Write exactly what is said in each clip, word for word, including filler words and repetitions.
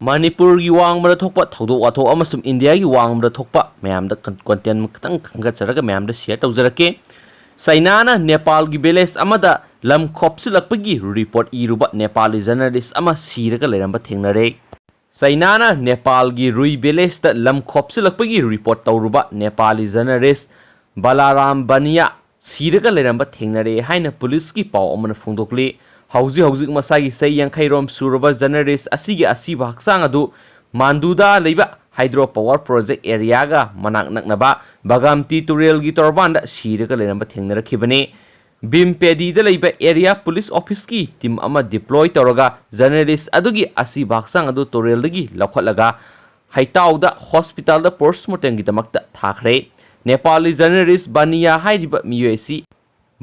ꯃꯅꯤꯄꯨꯔꯒꯤ ꯋꯥꯡꯃꯗ ꯊꯣꯛꯄ ꯊꯧꯗꯣꯛ ꯋꯥꯊꯣꯛ ꯑꯃꯁꯨꯡ ꯏꯟꯗꯤꯌꯥꯒꯤ ꯋꯥꯡꯃꯗ ꯊꯣꯛꯄ ꯃꯌꯥꯝꯗ ꯀꯟ-, content ꯈꯤꯇꯪ ꯈꯟꯒꯠꯆꯔꯒ ꯃꯌꯥꯝꯗ share ꯇꯧꯖꯔꯛꯀꯦ꯫ ꯆꯩꯅꯥꯅ ꯅꯦꯄꯥꯜꯒꯤ village ꯑꯃꯗ ꯂꯝ ꯈꯣꯞꯆꯤꯜꯂꯛꯄꯒꯤ report ꯏꯔꯨꯕ ꯅꯦꯄꯥꯂꯤ journalist ꯑꯃ ꯁꯤꯔꯒ ꯂꯩꯔꯝꯕ ꯊꯦꯡꯅꯔꯦ꯫ ꯆꯩꯅꯥꯅ ꯅꯦꯄꯥꯜꯒꯤ ꯔꯨꯏ villageꯇ ꯂꯝ ꯈꯣꯞꯆꯤꯜꯂꯛꯄꯒꯤ report ꯇꯧꯔꯨꯕ ꯅꯦꯄꯥꯂꯤ journalist ꯕꯂꯥꯔꯥꯝ ꯕꯅꯤꯌꯥ ꯁꯤꯔꯒ ꯂꯩꯔꯝꯕ ꯊꯦꯡꯅꯔꯦ ꯍꯥꯏꯅ ꯄꯨꯂꯤꯁꯀꯤ ꯄꯥꯎ ꯑꯃꯅ ꯐꯣꯡꯗꯣꯛꯂꯤ꯫ ꯍꯧꯖꯤꯛ ꯍꯧꯖꯤꯛ ꯃꯁꯥꯒꯤ ꯆꯍꯤ ꯌꯥꯡꯈꯩ ꯔꯣꯝ ꯁꯨꯔꯕ journalist ꯑꯁꯤꯒꯤ ꯑꯁꯤꯕ ꯍꯛꯆꯥꯡ ꯑꯗꯨ ꯃꯥꯟꯗꯨꯗ ꯂꯩꯕ hydro power project areaꯒ ꯃꯅꯥꯛ ꯅꯛꯅꯕ ꯕꯒꯥꯝꯇꯤ ꯇꯨꯔꯦꯜꯒꯤ ꯇꯣꯔꯕꯥꯟꯗ ꯁꯤꯔꯒ ꯂꯩꯔꯝꯕ ꯊꯦꯡꯅꯔꯛꯈꯤꯕꯅꯤ꯫ ꯕꯤꯝꯄꯦꯗꯤꯗ ꯂꯩꯕ area police officeꯀꯤ team ꯑꯃ deploy ꯇꯧꯔꯒ journalist ꯑꯗꯨꯒꯤ ꯑꯁꯤꯕ ꯍꯛꯆꯥꯡ ꯑꯗꯨ ꯇꯨꯔꯦꯜꯗꯒꯤ ꯂꯧꯈꯠꯂꯒ ꯍꯩꯇꯥꯎꯗ hospitalꯗ post mortemꯒꯤꯗꯃꯛꯇ ꯊꯥꯈ꯭ꯔꯦ꯫ ꯅꯦꯄꯥꯂꯤ journalist ꯕꯥꯅꯤꯌꯥ ꯍꯥꯏꯔꯤꯕ ꯃꯤꯑꯣꯏ ꯑꯁꯤ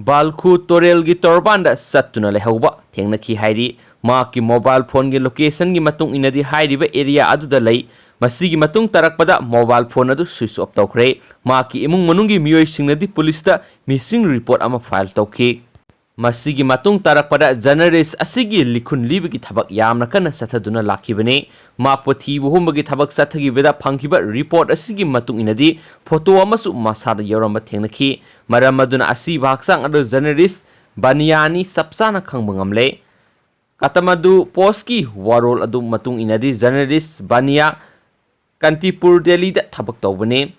ꯕꯥꯜꯈꯨ ꯇꯣꯔꯦꯜꯒꯤ ꯇꯣꯔꯕꯥꯟꯗ ꯆꯠꯇꯨꯅ ꯂꯩꯍꯧꯕ ꯊꯦꯡꯅꯈꯤ ꯍꯥꯏꯔꯤ꯫ ꯃꯍꯥꯛꯀꯤ mobile phoneꯒꯤ locationꯒꯤ ꯃꯇꯨꯡ ꯏꯟꯅꯗꯤ ꯍꯥꯏꯔꯤꯕ area ꯑꯗꯨꯗ ꯂꯩ꯫ ꯃꯁꯤꯒꯤ ꯃꯇꯨꯡ ꯇꯥꯔꯛꯄꯗ mobile phone ꯑꯗꯨ switch off ꯇꯧꯈ꯭ꯔꯦ꯫ ꯃꯍꯥꯛꯀꯤ ꯏꯃꯨꯡ ꯃꯅꯨꯡꯒꯤ ꯃꯤꯑꯣꯏꯁꯤꯡꯅꯗꯤ ꯄꯨꯂꯤꯁꯇ missing report ꯑꯃ file ꯇꯧꯈꯤ꯫ ꯃꯁꯤꯒꯤ ꯃꯇꯨꯡ ꯇꯥꯔꯛꯄꯗ journalist ꯑꯁꯤꯒꯤ ꯂꯤꯈꯨꯟ ꯂꯤꯕꯒꯤ ꯊꯕꯛ ꯌꯥꯝꯅ ꯀꯟꯅ ꯆꯠꯊꯗꯨꯅ ꯂꯥꯛꯈꯤꯕꯅꯤ꯫ ꯃꯍꯥꯛꯄꯨ ꯊꯤꯕ ꯍꯨꯝꯕꯒꯤ ꯊꯕꯛ ꯆꯠꯊꯈꯤꯕꯗ ꯐꯪꯈꯤꯕ report ꯑꯁꯤꯒꯤ ꯃꯇꯨꯡ ꯏꯟꯅꯗꯤ photo ꯑꯃꯁꯨ ꯃꯁꯥꯗ ꯌꯥꯎꯔꯝꯕ ꯊꯦꯡꯅꯈꯤ꯫ ꯃꯔꯝ ꯑꯗꯨꯅ ꯑꯁꯤꯕ ꯍꯛꯆꯥꯡ ꯑꯗꯨ journalist ꯕꯥꯅꯤꯌꯥꯅꯤ ꯆꯞ ꯆꯥꯅ ꯈꯪꯕ ꯉꯝꯂꯦ꯫ ꯀꯥꯊꯃꯥꯟꯗꯨ Postꯀꯤ ꯋꯥꯔꯣꯜ ꯑꯗꯨ ꯃꯇꯨꯡ ꯏꯟꯅꯗꯤ journalist ꯕꯥꯅꯤꯌꯥ ꯀꯥꯟꯇꯤꯄꯨꯔ, ꯗꯦꯜꯂꯤꯗ ꯊꯕꯛ ꯇꯧꯕꯅꯤ꯫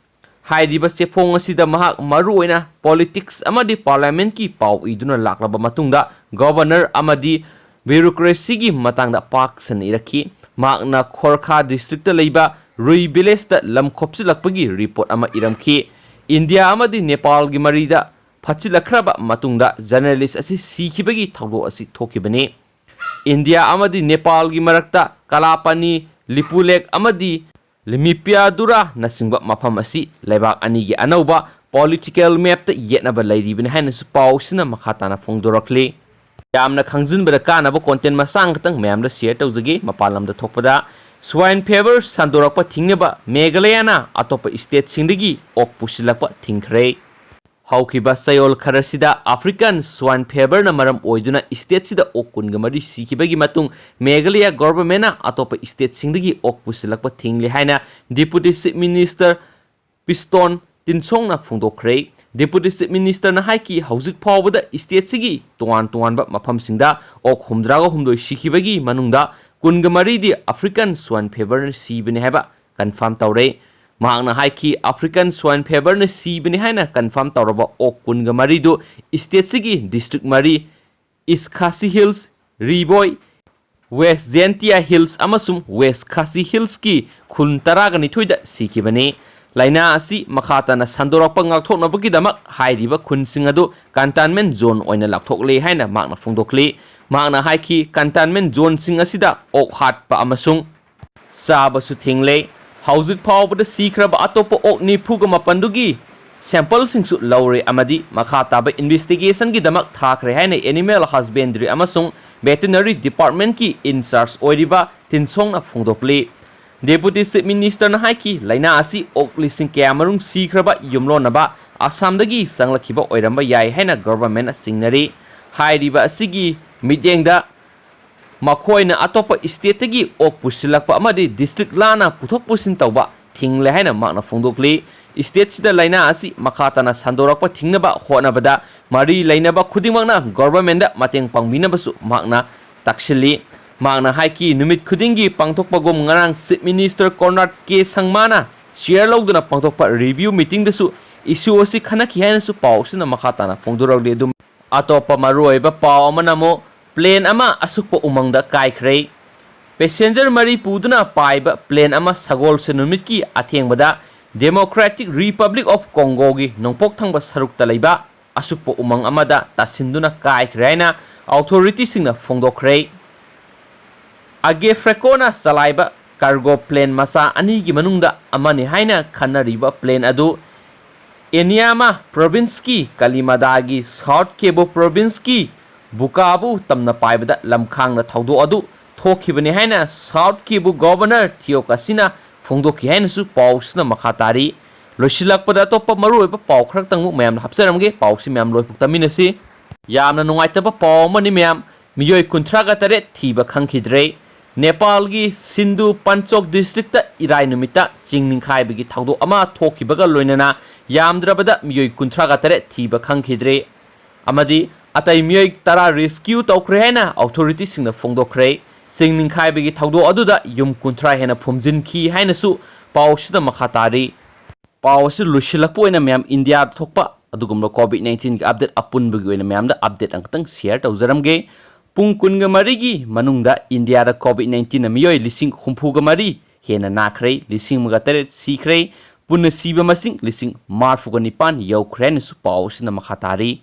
ꯍꯥꯏꯔꯤꯕ ꯆꯦꯐꯣꯡ ꯑꯁꯤꯗ ꯃꯍꯥꯛ ꯃꯔꯨꯑꯣꯏꯅ politics ꯑꯃꯗꯤ parliamentꯀꯤ ꯄꯥꯎ ꯏꯗꯨꯅ ꯂꯥꯛꯂꯕ ꯃꯇꯨꯡꯗ governor ꯑꯃꯗꯤ bureaucracyꯒꯤ ꯃꯇꯥꯡꯗ ꯄꯥꯛ ꯁꯟꯅ ꯏꯔꯛꯈꯤ꯫ ꯃꯍꯥꯛꯅ ꯈꯣꯔꯈꯥ districtꯇ ꯂꯩꯕ ꯔꯨꯏ villageꯇ ꯂꯝ ꯈꯣꯞꯆꯤꯜꯂꯛꯄꯒꯤ report ꯑꯃ ꯏꯔꯝꯈꯤ꯫ ꯏꯟꯗꯤꯌꯥ ꯑꯃꯗꯤ ꯅꯦꯄꯥꯜꯒꯤ ꯃꯔꯤꯗ ꯐꯠꯆꯤꯜꯂꯛꯈ꯭ꯔꯕ ꯃꯇꯨꯡꯗ journalist ꯑꯁꯤ ꯁꯤꯈꯤꯕꯒꯤ ꯊꯧꯗꯣꯛ ꯑꯁꯤ ꯊꯣꯛꯈꯤꯕꯅꯤ꯫ ꯏꯟꯗꯤꯌꯥ ꯑꯃꯗꯤ ꯅꯦꯄꯥꯜꯒꯤ ꯃꯔꯛꯇ ꯀꯂꯥꯄꯥꯅꯤ, ꯂꯤꯄꯨꯂꯦꯛ ꯑꯃꯗꯤ ꯂꯤꯃꯤꯄꯤꯌꯥꯗꯨꯔꯥꯅꯆꯤꯡꯕ ꯃꯐꯝ ꯑꯁꯤ ꯂꯩꯕꯥꯛ ꯑꯅꯤꯒꯤ ꯑꯅꯧꯕ political mapꯇ ꯌꯦꯠꯅꯕ ꯂꯩꯔꯤꯕꯅꯤ ꯍꯥꯏꯅꯁꯨ ꯄꯥꯎꯁꯤꯅ ꯃꯈꯥ ꯇꯥꯅ ꯐꯣꯡꯗꯣꯔꯛꯂꯤ꯫ ꯌꯥꯝꯅ ꯈꯪꯖꯤꯟꯕꯗ ꯀꯥꯟꯅꯕ content ꯃꯆꯥ ꯈꯛꯇꯪ ꯃꯌꯥꯝꯗ share ꯇꯧꯖꯒꯦ꯫ ꯃꯄꯥꯟ ꯂꯝꯗ ꯊꯣꯛꯄꯗ swine fever ꯁꯟꯗꯣꯔꯛꯄ ꯊꯤꯡꯅꯕ ꯃꯦꯘꯥꯂꯌꯥꯅ ꯑꯇꯣꯞꯄ stateꯁꯤꯡꯗꯒꯤ ꯑꯣꯛ ꯄꯨꯁꯤꯜꯂꯛꯄ ꯊꯤꯡꯈ꯭ꯔꯦ꯫ ꯍꯧꯈꯤꯕ ꯆꯌꯣꯜ ꯈꯔꯁꯤꯗ African Swine Feverꯅ ꯃꯔꯝ ꯑꯣꯏꯗꯨꯅ stateꯁꯤꯗ ꯑꯣꯛ ꯀꯨꯟꯒ ꯃꯔꯤ ꯁꯤꯈꯤꯕꯒꯤ ꯃꯇꯨꯡ Meghalaya governmentꯅ ꯑꯇꯣꯞꯄ stateꯁꯤꯡꯗꯒꯤ ꯑꯣꯛ ꯄꯨꯁꯤꯜꯂꯛꯄ ꯊꯤꯡꯂꯦ ꯍꯥꯏꯅ Deputy Chief Minister Prestone Tynsongꯅ ꯐꯣꯡꯗꯣꯛꯈ꯭ꯔꯦ꯫ Deputy Chief Ministerꯅ ꯍꯥꯏꯈꯤ, ꯍꯧꯖꯤꯛ ꯐꯥꯎꯕꯗ stateꯁꯤꯒꯤ ꯇꯣꯉꯥꯟ ꯇꯣꯉꯥꯟꯕ ꯃꯐꯝꯁꯤꯡꯗ ꯑꯣꯛ ꯍꯨꯝꯗ꯭ꯔꯥꯒ ꯍꯨꯝꯗꯣꯏ ꯁꯤꯈꯤꯕꯒꯤ ꯃꯅꯨꯡꯗ ꯀꯨꯟꯒ ꯃꯔꯤꯗꯤ African Swine Feverꯅ ꯁꯤꯕꯅꯤ ꯍꯥꯏꯕ confirm ꯇꯧꯔꯦ꯫ ꯃꯍꯥꯛꯅ ꯍꯥꯏꯈꯤ, African Swine Feverꯅ ꯁꯤꯕꯅꯤ ꯍꯥꯏꯅ confirm ꯇꯧꯔꯕ ꯑꯣꯛ ꯀꯨꯟꯒ ꯃꯔꯤꯗꯨ stateꯁꯤꯒꯤ district ꯃꯔꯤ, East Khasi Hills, Ri Bhoi, West Jaintia Hills ꯑꯃꯁꯨꯡ West Khasi Hillsꯀꯤ ꯈꯨꯟ ꯇꯔꯥꯒ ꯅꯤꯊꯣꯏꯗ ꯁꯤꯈꯤꯕꯅꯤ꯫ ꯂꯥꯏꯅꯥ ꯑꯁꯤ ꯃꯈꯥ ꯇꯥꯅ ꯁꯟꯗꯣꯔꯛꯄ ꯉꯥꯛꯊꯣꯛꯅꯕꯒꯤꯗꯃꯛ ꯍꯥꯏꯔꯤꯕ ꯈꯨꯟꯁꯤꯡ ꯑꯗꯨ containment zone ꯑꯣꯏꯅ ꯂꯥꯎꯊꯣꯛꯂꯦ ꯍꯥꯏꯅ ꯃꯍꯥꯛꯅ ꯐꯣꯡꯗꯣꯛꯂꯤ꯫ ꯃꯍꯥꯛꯅ ꯍꯥꯏꯈꯤ, containment zoneꯁꯤꯡ ꯑꯁꯤꯗ ꯑꯣꯛ ꯍꯥꯠꯄ ꯑꯃꯁꯨꯡ ꯆꯥꯕꯁꯨ ꯊꯤꯡꯂꯦ꯫ ꯍꯧꯖꯤꯛ ꯐꯥꯎꯕꯗ ꯁꯤꯈ꯭ꯔꯕ ꯑꯇꯣꯞꯄ ꯑꯣꯛ ꯅꯤꯐꯨꯒ ꯃꯥꯄꯟꯗꯨꯒꯤ sampleꯁꯤꯡꯁꯨ ꯂꯧꯔꯦ ꯑꯃꯗꯤ ꯃꯈꯥ ꯇꯥꯕ investigationꯒꯤꯗꯃꯛ ꯊꯥꯈ꯭ꯔꯦ ꯍꯥꯏꯅ Animal Husbandry ꯑꯃꯁꯨꯡ Veterinary Departmentꯀꯤ in charge ꯑꯣꯏꯔꯤꯕ Tynsongꯅ ꯐꯣꯡꯗꯣꯛꯂꯤ꯫ Deputy Chief Ministerꯅ ꯍꯥꯏꯈꯤ, ꯂꯥꯏꯅꯥ ꯑꯁꯤ ꯑꯣꯛ ꯂꯤꯁꯤꯡ ꯀꯌꯥꯃꯔꯨꯝ ꯁꯤꯈ꯭ꯔꯕ ꯌꯨꯝꯂꯣꯟꯅꯕ ꯑꯁꯥꯝꯗꯒꯤ ꯆꯪꯂꯛꯈꯤꯕ ꯑꯣꯏꯔꯝꯕ ꯌꯥꯏ ꯍꯥꯏꯅ governmentꯅ ꯆꯤꯡꯅꯔꯤ꯫ ꯍꯥꯏꯔꯤꯕ ꯑꯁꯤꯒꯤ ꯃꯤꯠꯌꯦꯡꯗ ꯃꯈꯣꯏꯅ ꯑꯇꯣꯞꯄ stateꯇꯒꯤ ꯑꯣꯛ ꯄꯨꯁꯤꯜꯂꯛꯄ ꯑꯃꯗꯤ district ꯂꯥꯟꯅ ꯄꯨꯊꯣꯛ ꯄꯨꯁꯤꯟ ꯇꯧꯕ ꯊꯤꯡꯂꯦ ꯍꯥꯏꯅ ꯃꯍꯥꯛꯅ ꯐꯣꯡꯗꯣꯛꯂꯤ꯫ Stateꯁꯤꯗ ꯂꯥꯏꯅꯥ ꯑꯁꯤ ꯃꯈꯥ ꯇꯥꯅ ꯁꯟꯗꯣꯔꯛꯄ ꯊꯤꯡꯅꯕ ꯍꯣꯠꯅꯕꯗ ꯃꯔꯤ ꯂꯩꯅꯕ ꯈꯨꯗꯤꯡꯃꯛꯅ governmentꯗ ꯃꯇꯦꯡ ꯄꯥꯡꯕꯤꯅꯕꯁꯨ ꯃꯍꯥꯛꯅ ꯇꯛꯁꯤꯜꯂꯤ꯫ ꯃꯍꯥꯛꯅ ꯍꯥꯏꯈꯤ, ꯅꯨꯃꯤꯠ ꯈꯨꯗꯤꯡꯒꯤ ꯄꯥꯡꯊꯣꯛꯄꯒꯨꯝ ꯉꯔꯥꯡ Chief Minister Conrad K Sangmana chair ꯂꯧꯗꯨꯅ ꯄꯥꯡꯊꯣꯛꯄ review meetingꯗꯁꯨ issue ꯑꯁꯤ ꯈꯟꯅꯈꯤ ꯍꯥꯏꯅꯁꯨ ꯄꯥꯎ ꯑꯁꯤꯅ ꯃꯈꯥ ꯇꯥꯅ ꯐꯣꯡꯗꯣꯔꯛꯂꯤ꯫ ꯑꯗꯨꯝ ꯑꯇꯣꯞꯄ ꯃꯔꯨꯑꯣꯏꯕ ꯄꯥꯎ ꯑꯃꯅ ꯑꯃꯨꯛ plane ꯑꯃ ꯑꯁꯨꯛꯄ ꯎꯃꯪꯗ ꯀꯥꯏꯈ꯭ꯔꯦ꯫ Passenger ꯃꯔꯤ ꯄꯨꯗꯨꯅ ꯄꯥꯏꯕ plane ꯑꯃ ꯁꯒꯣꯜꯁꯦꯟ ꯅꯨꯃꯤꯠꯀꯤ ꯑꯊꯦꯡꯕꯗ Democratic Republic of Congoꯒꯤ ꯅꯣꯡꯄꯣꯛ ꯊꯪꯕ ꯁꯔꯨꯛꯇ ꯂꯩꯕ ꯑꯁꯨꯛꯄ ꯎꯃꯪ ꯑꯃꯗ ꯇꯥꯁꯤꯟꯗꯨꯅ ꯀꯥꯏꯈ꯭ꯔꯦ ꯍꯥꯏꯅ authorityꯁꯤꯡꯅ ꯐꯣꯡꯗꯣꯛꯈ꯭ꯔꯦ꯫ Agefrecoꯅ ꯆꯂꯥꯏꯕ cargo plane ꯃꯆꯥ ꯑꯅꯤꯒꯤ ꯃꯅꯨꯡꯗ ꯑꯃꯅꯤ ꯍꯥꯏꯅ ꯈꯟꯅꯔꯤꯕ plane ꯑꯗꯨ Anyama provinceꯀꯤ Kalimadaꯒꯤ South Kivu provinceꯀꯤ Bukavu ꯇꯝꯅ ꯄꯥꯏꯕꯗ ꯂꯝꯈꯥꯡꯗ ꯊꯧꯗꯣꯛ ꯑꯗꯨ ꯊꯣꯛꯈꯤꯕꯅꯤ ꯍꯥꯏꯅ South Kivu Governor Theo Kasina ꯐꯣꯡꯗꯣꯛꯈꯤ ꯍꯥꯏꯅꯁꯨ ꯄꯥꯎꯁꯤꯅ ꯃꯈꯥ ꯇꯥꯔꯤ꯫ ꯂꯣꯏꯁꯤꯜꯂꯛꯄꯗ ꯑꯇꯣꯞꯄ ꯃꯔꯨꯑꯣꯏꯕ ꯄꯥꯎ ꯈꯔꯇꯪꯃꯨꯛ ꯃꯌꯥꯝꯅ ꯍꯥꯞꯆꯔꯝꯒꯦ꯫ ꯄꯥꯎꯁꯤ ꯃꯌꯥꯝ ꯂꯣꯏꯐꯥꯎ ꯇꯥꯃꯤꯟꯅꯁꯤ꯫ ꯌꯥꯝꯅ ꯅꯨꯡꯉꯥꯏꯇꯕ ꯄꯥꯎ ꯑꯃꯅꯤ ꯃꯌꯥꯝ, ꯃꯤꯑꯣꯏ ꯀꯨꯟꯊ꯭ꯔꯥꯒ ꯇꯔꯦꯠ ꯊꯤꯕ ꯈꯪꯈꯤꯗ꯭ꯔꯦ꯫ ꯅꯦꯄꯥꯜꯒꯤ ꯁꯤꯟꯙꯨ ꯄꯟꯆꯣꯛ ꯗꯤꯁꯇ꯭ꯔꯤꯛꯇ ꯏꯔꯥꯏ ꯅꯨꯃꯤꯠꯇ ꯆꯤꯡ ꯅꯤꯡꯈꯥꯏꯕꯒꯤ ꯊꯧꯗꯣꯛ ꯑꯃ ꯊꯣꯛꯈꯤꯕꯒ ꯂꯣꯏꯅꯅ ꯌꯥꯝꯗ꯭ꯔꯕꯗ ꯃꯤꯑꯣꯏ ꯀꯨꯟꯊ꯭ꯔꯥꯒ ꯇꯔꯦꯠ ꯊꯤꯕ ꯈꯪꯈꯤꯗ꯭ꯔꯦ꯫ ꯑꯃꯗꯤ ꯑꯇꯩ ꯃꯤꯑꯣꯏ ꯇꯔꯥ ꯔꯦꯁꯀ꯭ꯌꯨ ꯇꯧꯈ꯭ꯔꯦ ꯍꯥꯏꯅ ꯑꯣꯊꯣꯔꯤꯇꯤꯁꯤꯡꯅ ꯐꯣꯡꯗꯣꯛꯈ꯭ꯔꯦ꯫ ꯆꯤꯡ ꯅꯤꯡꯈꯥꯏꯕꯒꯤ ꯊꯧꯗꯣꯛ ꯑꯗꯨꯗ ꯌꯨꯝ ꯀꯨꯟꯊ꯭ꯔꯥ ꯍꯦꯟꯅ ꯐꯨꯝꯖꯤꯟꯈꯤ ꯍꯥꯏꯅꯁꯨ ꯄꯥꯎꯁꯤꯗ ꯃꯈꯥ ꯇꯥꯔꯤ꯫ ꯄꯥꯎ ꯑꯁꯤ ꯂꯣꯏꯁꯤꯜꯂꯛꯄ ꯑꯣꯏꯅ ꯃꯌꯥꯝ ꯏꯟꯗꯤꯌꯥꯗ ꯊꯣꯛꯄ ꯑꯗꯨꯒꯨꯝꯕ ꯀꯣꯚꯤꯗ ꯅꯥꯏꯟꯇꯤꯟꯒꯤ ꯑꯞꯗꯦꯠ ꯑꯄꯨꯟꯕꯒꯤ ꯑꯣꯏꯅ ꯃꯌꯥꯝꯗ ꯑꯞꯗꯦꯠ ꯑꯃꯈꯛꯇꯪ ꯁꯤꯌꯔ ꯇꯧꯖꯔꯝꯒꯦ꯫ ꯄꯨꯡ ꯀꯨꯟꯒ ꯃꯔꯤꯒꯤ ꯃꯅꯨꯡꯗ ꯏꯟꯗꯤꯌꯥꯗ ꯀꯣꯚꯤꯗ ꯅꯥꯏꯟꯇꯤꯟꯅ ꯃꯤꯑꯣꯏ ꯂꯤꯁꯤꯡ ꯍꯨꯝꯐꯨꯒ ꯃꯔꯤ ꯍꯦꯟꯅ ꯅꯥꯈ꯭ꯔꯦ, ꯂꯤꯁꯤꯡ ꯑꯃꯒ ꯇꯔꯦꯠ ꯁꯤꯈ꯭ꯔꯦ, ꯄꯨꯟꯅ ꯁꯤꯕ ꯃꯁꯤꯡ ꯂꯤꯁꯤꯡ ꯃꯔꯤꯐꯨꯒ ꯅꯤꯄꯥꯟ ꯌꯧꯈ꯭ꯔꯦ ꯍꯥꯏꯅꯁꯨ ꯄꯥꯎ ꯑꯁꯤꯅ ꯃꯈꯥ ꯇꯥꯔꯤ꯫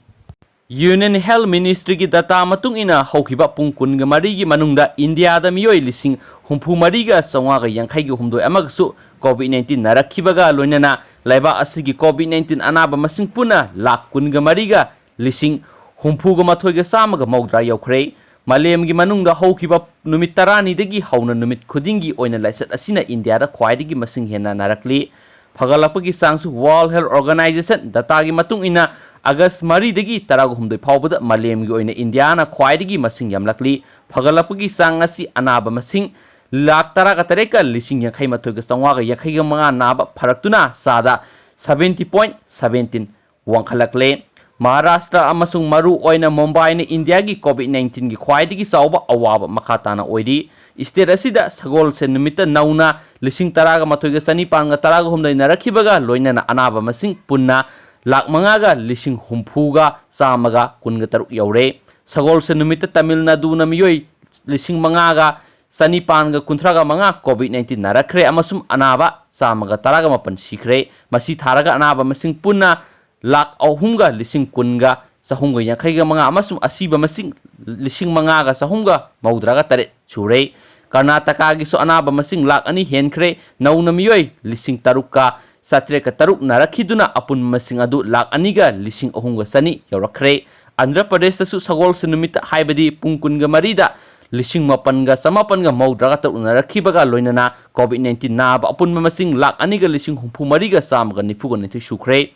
Union Health Ministryꯒꯤ data ꯃꯇꯨꯡ ꯏꯟꯅ ꯍꯧꯈꯤꯕ ꯄꯨꯡ ꯀꯨꯟꯒ ꯃꯔꯤꯒꯤ ꯃꯅꯨꯡꯗ ꯏꯟꯗꯤꯌꯥꯗ ꯃꯤꯑꯣꯏ ꯂꯤꯁꯤꯡ ꯍꯨꯝꯐꯨ ꯃꯔꯤꯒ ꯆꯥꯝꯃꯉꯥꯒ ꯌꯥꯡꯈꯩꯒ ꯍꯨꯝꯗꯣꯏ ꯑꯃꯒꯁꯨ ꯀꯣꯚꯤꯗ ꯅꯥꯏꯟꯇꯤꯟ ꯅꯥꯔꯛꯈꯤꯕꯒ ꯂꯣꯏꯅꯅ ꯂꯩꯕꯥꯛ ꯑꯁꯤꯒꯤ ꯀꯣꯚꯤꯗ ꯅꯥꯏꯟꯇꯤꯟ ꯑꯅꯥꯕ ꯃꯁꯤꯡ ꯄꯨꯟꯅ ꯂꯥꯈ ꯀꯨꯟꯒ ꯃꯔꯤꯒ ꯂꯤꯁꯤꯡ ꯍꯨꯝꯐꯨꯒ ꯃꯥꯊꯣꯏꯒ ꯆꯥꯝꯃꯒ ꯃꯧꯗ꯭ꯔꯥ ꯌꯧꯈ꯭ꯔꯦ꯫ ꯃꯥꯂꯦꯝꯒꯤ ꯃꯅꯨꯡꯗ ꯍꯧꯈꯤꯕ ꯅꯨꯃꯤꯠ ꯇꯔꯥꯅꯤꯗꯒꯤ ꯍꯧꯅ ꯅꯨꯃꯤꯠ ꯈꯨꯗꯤꯡꯒꯤ ꯑꯣꯏꯅ ꯂꯥꯏꯆꯠ ꯑꯁꯤꯅ ꯏꯟꯗꯤꯌꯥꯗ ꯈ꯭ꯋꯥꯏꯗꯒꯤ ꯃꯁꯤꯡ ꯍꯦꯟꯅ ꯅꯥꯔꯛꯂꯤ꯫ ꯐꯒꯠꯂꯛꯄꯒꯤ ꯆꯥꯡꯁꯨ World Health Organization dataꯒꯤ ꯃꯇꯨꯡ ꯏꯟꯅ ꯑꯥꯒꯁ ꯃꯔꯤꯗꯒꯤ ꯇꯔꯥꯍꯨꯝꯗꯣꯏ ꯐꯥꯎꯕꯗ ꯃꯥꯂꯦꯝꯒꯤ ꯑꯣꯏꯅ ꯏꯟꯗꯤꯌꯥꯅ ꯈ꯭ꯋꯥꯏꯗꯒꯤ ꯃꯁꯤꯡ ꯌꯥꯝꯂꯛꯂꯤ꯫ ꯐꯒꯠꯂꯛꯄꯒꯤ ꯆꯥꯡ ꯑꯁꯤ ꯑꯅꯥꯕ ꯃꯁꯤꯡ ꯂꯥꯈ ꯇꯔꯥꯒ ꯇꯔꯦꯠꯀ ꯂꯤꯁꯤꯡ ꯌꯥꯡꯈꯩ ꯃꯥꯊꯣꯏꯒ ꯆꯥꯝꯃꯉꯥꯒ ꯌꯥꯡꯈꯩꯒ ꯃꯉꯥ ꯅꯥꯕ ꯐꯔꯛꯇꯨꯅ ꯆꯥꯗ seventy point seventeen ꯋꯥꯡꯈꯠꯂꯛꯂꯦ꯫ ꯃꯍꯥꯔꯥꯁꯇ꯭ꯔ ꯑꯃꯁꯨꯡ ꯃꯔꯨ ꯑꯣꯏꯅ ꯃꯨꯝꯕꯥꯏꯅ ꯏꯟꯗꯤꯌꯥꯒꯤ ꯀꯣꯚꯤꯗ ꯅꯥꯏꯟꯇꯤꯟꯒꯤ ꯈ꯭ꯋꯥꯏꯗꯒꯤ ꯆꯥꯎꯕ ꯑꯋꯥꯕ ꯃꯈꯥ ꯇꯥꯅ ꯑꯣꯏꯔꯤ꯫ ꯁ꯭ꯇꯦꯠ ꯑꯁꯤꯗ ꯁꯒꯣꯜꯁꯦꯟ ꯅꯨꯃꯤꯠꯇ ꯅꯧꯅ ꯂꯤꯁꯤꯡ ꯇꯔꯥꯒ ꯃꯥꯊꯣꯏꯒ ꯆꯅꯤꯄꯥꯟꯒ ꯇꯔꯥꯒ ꯍꯨꯝꯗꯣꯏ ꯅꯥꯔꯛꯈꯤꯕꯒ ꯂꯣꯏꯅꯅ ꯑꯅꯥꯕ ꯃꯁꯤꯡ ꯄꯨꯟꯅ ꯂꯥꯈ ꯃꯉꯥꯒ ꯂꯤꯁꯤꯡ ꯍꯨꯝꯐꯨꯒ ꯆꯥꯝꯃꯒ ꯀꯨꯟꯒ ꯇꯔꯨꯛ ꯌꯧꯔꯦ꯫ ꯁꯒꯣꯜꯁꯦꯟ ꯅꯨꯃꯤꯠꯇ ꯇꯥꯃꯤꯜ ꯅꯥꯗꯨꯅ ꯃꯤꯑꯣꯏ ꯂꯤꯁꯤꯡ ꯃꯉꯥꯒ ꯆꯅꯤꯄꯥꯟꯒ ꯀꯨꯟꯊ꯭ꯔꯥꯒ ꯃꯉꯥ ꯀꯣꯚꯤꯗ ꯅꯥꯏꯟꯇꯤꯟ ꯅꯥꯔꯛꯈ꯭ꯔꯦ ꯑꯃꯁꯨꯡ ꯑꯅꯥꯕ ꯆꯥꯝꯃꯒ ꯇꯔꯥꯒ ꯃꯥꯄꯟ ꯁꯤꯈ꯭ꯔꯦ꯫ ꯃꯁꯤ ꯊꯥꯔꯒ ꯑꯅꯥꯕ ꯃꯁꯤꯡ ꯄꯨꯟꯅ ꯂꯥꯈ ꯑꯍꯨꯝꯒ ꯂꯤꯁꯤꯡ ꯀꯨꯟꯒ ꯆꯍꯨꯝꯒ ꯌꯥꯡꯈꯩꯒ ꯃꯉꯥ ꯑꯃꯁꯨꯡ ꯑꯁꯤꯕ ꯃꯁꯤꯡ ꯂꯤꯁꯤꯡ ꯃꯉꯥꯒ ꯆꯍꯨꯝꯒ ꯃꯧꯗ꯭ꯔꯥꯒ ꯇꯔꯦꯠ ꯁꯨꯔꯦ꯫ ꯀꯔꯅꯥꯇꯀꯥꯒꯤꯁꯨ ꯑꯅꯥꯕ ꯃꯁꯤꯡ ꯂꯥꯈ ꯑꯅꯤ ꯍꯦꯟꯈ꯭ꯔꯦ꯫ ꯅꯧꯅ ꯃꯤꯑꯣꯏ ꯂꯤꯁꯤꯡ ꯇꯔꯨꯛꯀ ꯆꯥꯇ꯭ꯔꯦꯠꯀ ꯇꯔꯨꯛ ꯅꯥꯔꯛꯈꯤꯗꯨꯅ ꯑꯄꯨꯟꯕ ꯃꯁꯤꯡ ꯑꯗꯨ ꯂꯥꯈ ꯑꯅꯤꯒ ꯂꯤꯁꯤꯡ ꯑꯍꯨꯝꯒ ꯆꯅꯤ ꯌꯧꯔꯛꯈ꯭ꯔꯦ꯫ ꯑꯟꯙ꯭ꯔ ꯄ꯭ꯔꯗꯦꯁꯇꯁꯨ ꯁꯒꯣꯜꯁꯦꯟ ꯅꯨꯃꯤꯠꯇ, ꯍꯥꯏꯕꯗꯤ ꯄꯨꯡ ꯀꯨꯟꯒ ꯃꯔꯤꯗ ꯂꯤꯁꯤꯡ ꯃꯥꯄꯟꯒ ꯆꯃꯥꯄꯟꯒ ꯃꯧꯗ꯭ꯔꯥꯒ ꯇꯔꯨꯛ ꯅꯥꯔꯛꯈꯤꯕꯒ ꯂꯣꯏꯅꯅ COVID nineteen ꯅꯥꯕ ꯑꯄꯨꯟꯕ ꯃꯁꯤꯡ ꯂꯥꯈ ꯑꯅꯤꯒ ꯂꯤꯁꯤꯡ ꯍꯨꯝꯐꯨ ꯃꯔꯤꯒ ꯆꯥꯝꯃꯒ ꯅꯤꯐꯨꯒ ꯅꯤꯊꯣꯏ ꯁꯨꯈ꯭ꯔꯦ꯫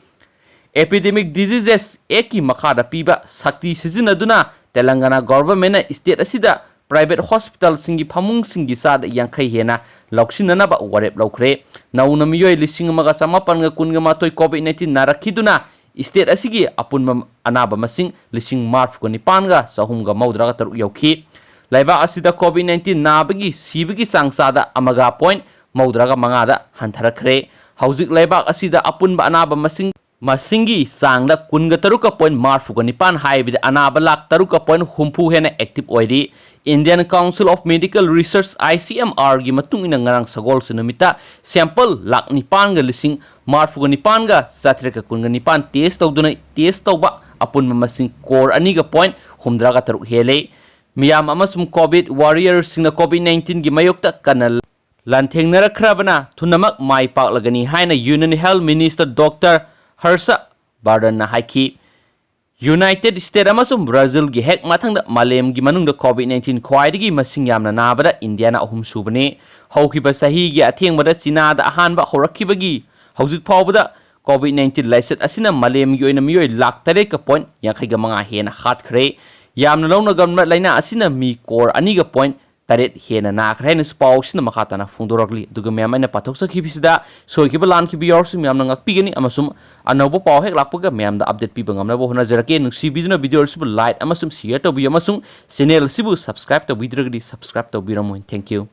Epidemic Diseases Actꯀꯤ ꯃꯈꯥꯗ ꯄꯤꯕ ꯁꯛꯇꯤ ꯁꯤꯖꯤꯟꯅꯗꯨꯅ ꯇꯦꯂꯪꯒꯥꯅꯥ governmentꯅ state ꯑꯁꯤꯗ private hospitalꯁꯤꯡꯒꯤ ꯐꯃꯨꯡꯁꯤꯡꯒꯤ ꯆꯥꯗ ꯌꯥꯡꯈꯩ ꯍꯦꯟꯅ ꯂꯧꯁꯤꯟꯅꯅꯕ ꯋꯥꯔꯦꯞ ꯂꯧꯈ꯭ꯔꯦ꯫ ꯅꯧꯅ ꯃꯤꯑꯣꯏ ꯂꯤꯁꯤꯡ ꯑꯃꯒ ꯆꯃꯥꯄꯟꯒ ꯀꯨꯟꯒ ꯃꯥꯊꯣꯏ COVID nineteen ꯅꯥꯔꯛꯈꯤꯗꯨꯅ state ꯑꯁꯤꯒꯤ ꯑꯄꯨꯟꯕ ꯑꯅꯥꯕ ꯃꯁꯤꯡ ꯂꯤꯁꯤꯡ ꯃꯔꯤꯐꯨꯒ ꯅꯤꯄꯥꯟꯒ ꯆꯍꯨꯝꯒ ꯃꯧꯗ꯭ꯔꯥꯒ ꯇꯔꯨꯛ ꯌꯧꯈꯤ꯫ ꯂꯩꯕꯥꯛ ꯑꯁꯤꯗ COVID nineteen ꯅꯥꯕꯒꯤ ꯁꯤꯕꯒꯤ ꯆꯥꯡ ꯆꯥꯗ ꯑꯃꯒ point ꯃꯧꯗ꯭ꯔꯥꯒ ꯃꯉꯥꯗ ꯍꯟꯊꯔꯛꯈ꯭ꯔꯦ꯫ ꯍꯧꯖꯤꯛ ꯂꯩꯕꯥꯛ ꯑꯁꯤꯗ ꯑꯄꯨꯟꯕ ꯑꯅꯥꯕ ꯃꯁꯤꯡ ꯃꯁꯤꯡꯒꯤ ꯆꯥꯡꯗ ꯀꯨꯟꯒ ꯇꯔꯨꯛꯀ point ꯃꯔꯤꯐꯨꯒ ꯅꯤꯄꯥꯟ ꯍꯥꯏꯕꯗꯤ ꯑꯅꯥꯕ ꯂꯥꯈ ꯇꯔꯨꯛꯀ point ꯍꯨꯝꯐꯨ ꯍꯦꯟꯅ active ꯑꯣꯏꯔꯤ꯫ Indian Council of Medical Research, ICMRꯒꯤ ꯃꯇꯨꯡ ꯏꯟꯅ ꯉꯔꯥꯡ ꯁꯒꯣꯜꯁꯦꯟ ꯅꯨꯃꯤꯠꯇ sample ꯂꯥꯈ ꯅꯤꯄꯥꯟꯒ ꯂꯤꯁꯤꯡ ꯃꯔꯤꯐꯨꯒ ꯅꯤꯄꯥꯟꯒ ꯆꯥꯇ꯭ꯔꯦꯠꯀ ꯀꯨꯟꯒ ꯅꯤꯄꯥꯟ test ꯇꯧꯗꯨꯅ test ꯇꯧꯕ ꯑꯄꯨꯟꯕ ꯃꯁꯤꯡ crore ꯑꯅꯤꯒ point ꯍꯨꯝꯗ꯭ꯔꯥꯒ ꯇꯔꯨꯛ ꯍꯦꯜꯂꯦ꯫ ꯃꯤꯌꯥꯝ ꯑꯃꯁꯨꯡ COVID warriorꯁꯤꯡꯅ COVID nineteenꯒꯤ ꯃꯥꯌꯣꯛꯇ ꯀꯟꯅ ꯂꯥꯟꯊꯦꯡꯅꯔꯛꯈ꯭ꯔꯕꯅ ꯊꯨꯅꯃꯛ ꯃꯥꯏ ꯄꯥꯛꯂꯒꯅꯤ ꯍꯥꯏꯅ Union Health Minister Doctor ꯍꯔꯁ ꯕꯔꯙꯟꯅ ꯍꯥꯏꯈꯤ꯫ United States ꯑꯃꯁꯨꯡ ꯕ꯭ꯔꯥꯖꯤꯜꯒꯤ ꯍꯦꯛ ꯃꯊꯪꯗ ꯃꯥꯂꯦꯝꯒꯤ ꯃꯅꯨꯡꯗ COVID nineteen ꯈ꯭ꯋꯥꯏꯗꯒꯤ ꯃꯁꯤꯡ ꯌꯥꯝꯅ ꯅꯥꯕꯗ ꯏꯟꯗꯤꯌꯥꯅ ꯑꯍꯨꯝ ꯁꯨꯕꯅꯤ꯫ ꯍꯧꯈꯤꯕ ꯆꯍꯤꯒꯤ ꯑꯊꯦꯡꯕꯗ ꯆꯤꯅꯥꯗ ꯑꯍꯥꯟꯕ ꯍꯧꯔꯛꯈꯤꯕꯒꯤ ꯍꯧꯖꯤꯛ ꯐꯥꯎꯕꯗ COVID nineteen ꯂꯥꯏꯆꯠ ꯑꯁꯤꯅ ꯃꯥꯂꯦꯝꯒꯤ ꯑꯣꯏꯅ ꯃꯤꯑꯣꯏ ꯂꯥꯈ ꯇꯔꯦꯠꯀ point ꯌꯥꯡꯈꯩꯒ ꯃꯉꯥ ꯍꯦꯟꯅ ꯍꯥꯠꯈ꯭ꯔꯦ꯫ ꯌꯥꯝꯅ ꯂꯧꯅꯒꯟꯕ ꯂꯥꯏꯅꯥ ꯑꯁꯤꯅ ꯃꯤ crore ꯑꯅꯤꯒ point ꯇꯔꯦꯠ ꯍꯦꯟꯅ ꯅꯥꯈ꯭ꯔꯦ ꯍꯥꯏꯅꯁꯨ ꯄꯥꯎꯁꯤꯅ ꯃꯈꯥ ꯇꯥꯅ ꯐꯣꯡꯗꯣꯔꯛꯂꯤ꯫ ꯑꯗꯨꯒ ꯃꯌꯥꯝ ꯑꯩꯅ ꯄꯥꯊꯣꯛꯆꯈꯤꯕꯁꯤꯗ ꯁꯣꯏꯈꯤꯕ ꯂꯥꯟꯈꯤꯕ ꯌꯥꯎꯔꯁꯨ ꯃꯌꯥꯝꯅ ꯉꯥꯛꯄꯤꯒꯅꯤ ꯑꯃꯁꯨꯡ ꯑꯅꯧꯕ ꯄꯥꯎ ꯍꯦꯛ ꯂꯥꯛꯄꯒ ꯃꯌꯥꯝꯗ update ꯄꯤꯕ ꯉꯝꯅꯕ ꯍꯣꯠꯅꯖꯔꯛꯀꯦ꯫ ꯅꯨꯡꯁꯤꯕꯤꯗꯨꯅ video ꯑꯁꯤꯕꯨ like ꯑꯃꯁꯨꯡ share ꯇꯧꯕꯤꯌꯨ ꯑꯃꯁꯨꯡ channel ꯑꯁꯤꯕꯨ subscribe ꯇꯧꯕꯤꯗ꯭ꯔꯒꯗꯤ subscribe ꯇꯧꯕꯤꯔꯝꯃꯨ꯫ Thank you꯫